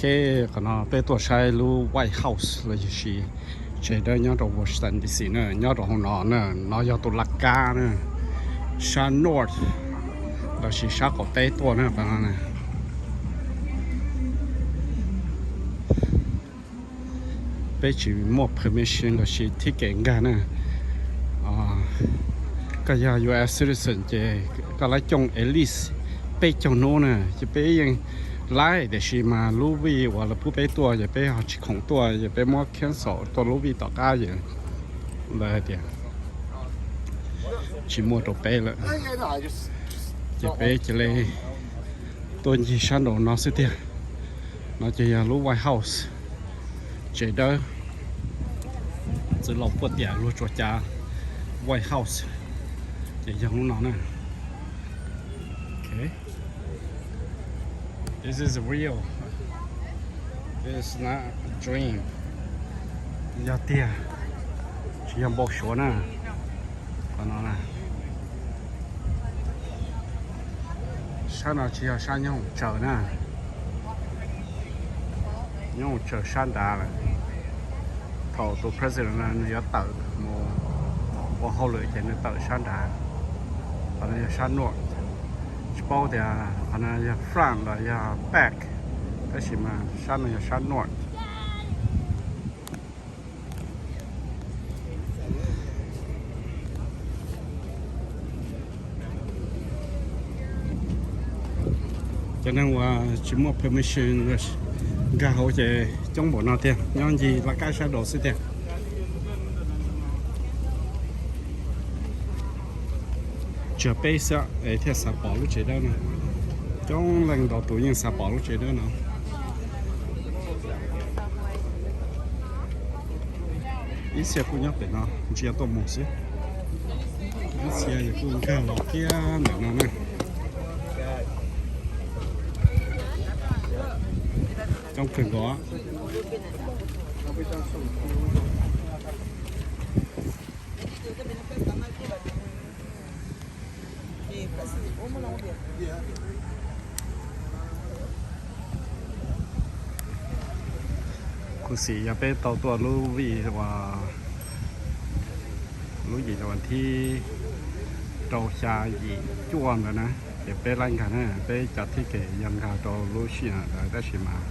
Qhov no peb tuaj saib lub White House los yog tsev dawb nyob rau Washington D C na, nyob rau hauv no na. No yog tus laj kab na, sab north los sis sab qaum teb tuaj na, qhov no na. Peb tsis muaj permission los sis ticket nkag na. Koj yog U S citizen ces koj laib coob at least peb caug hnub na ces peb yeej laib, tiam sis mas lub vij uas lawv pub peb tuaj ces peb ho tsis khoom tuaj ces peb muab cancel tuaj lub vij tom qab ces lawv hais tias tsis muaj rau peb lawm. Ces peb cia li tuaj ncig sab nraum no xwb tiag. No ces yog lub White House, tsev dawb, txwv laus puag tias luag tsuas cav White House ces yog lub no na. This is real. This is not a dream. Yog tiag, tsis yog npau suav na. Qhov no na, sab no tsis yog sab nyob hauv tsaws na, nyob hauv tsaws sab nrad lawm. Thaum tus president no nws yuav tawm mus ua hauj lwm ces nws tawm sab nrad. Qhov no yog sab north, tsis paub tias qhov no yog front los yog back, tab sis mas sab no yog sab north. Cov neeg uas tsis muaj permission nkag hauv ces coob npaum no tiag, nyob ncig laj kab sab nraud xwb tiag. Tsuas peb xwb es thiaj xav pom lub tsev dawb no. Coob leej ntau tus yeej xav pom lub tsev dawb no. Ib txhia kuj nyob pem no ntsia tuaj mus xwb, ib txhia kuj nkag los kiag ntawm no na. Coob kawg nkaus. Khuv xim yog peb tau tuaj lub vij, lub yim uas thib rau xya yim cuaj ntawd na, ces peb laib nkag na, peb cov ticket yog nkag rau lub sij hawm ntawd tab sis mas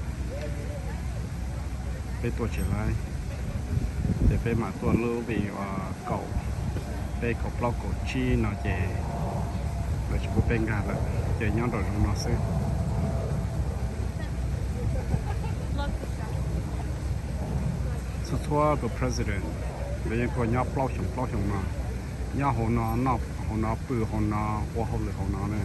peb tuaj tsis laib, ces peb mam tuaj lub vij uas kaum peb, kaum plaub, kaum tsib no ces lawv tsis pub peb nkag lawm, ces nyob nraum zoov no xwb. Txhua txhua tus president lawv yeej tuaj nyob plaub xyoos plaub xyoos no, nyob hauv no, noj hauv no, pw hauv no, ua hauj lwm hauv no na.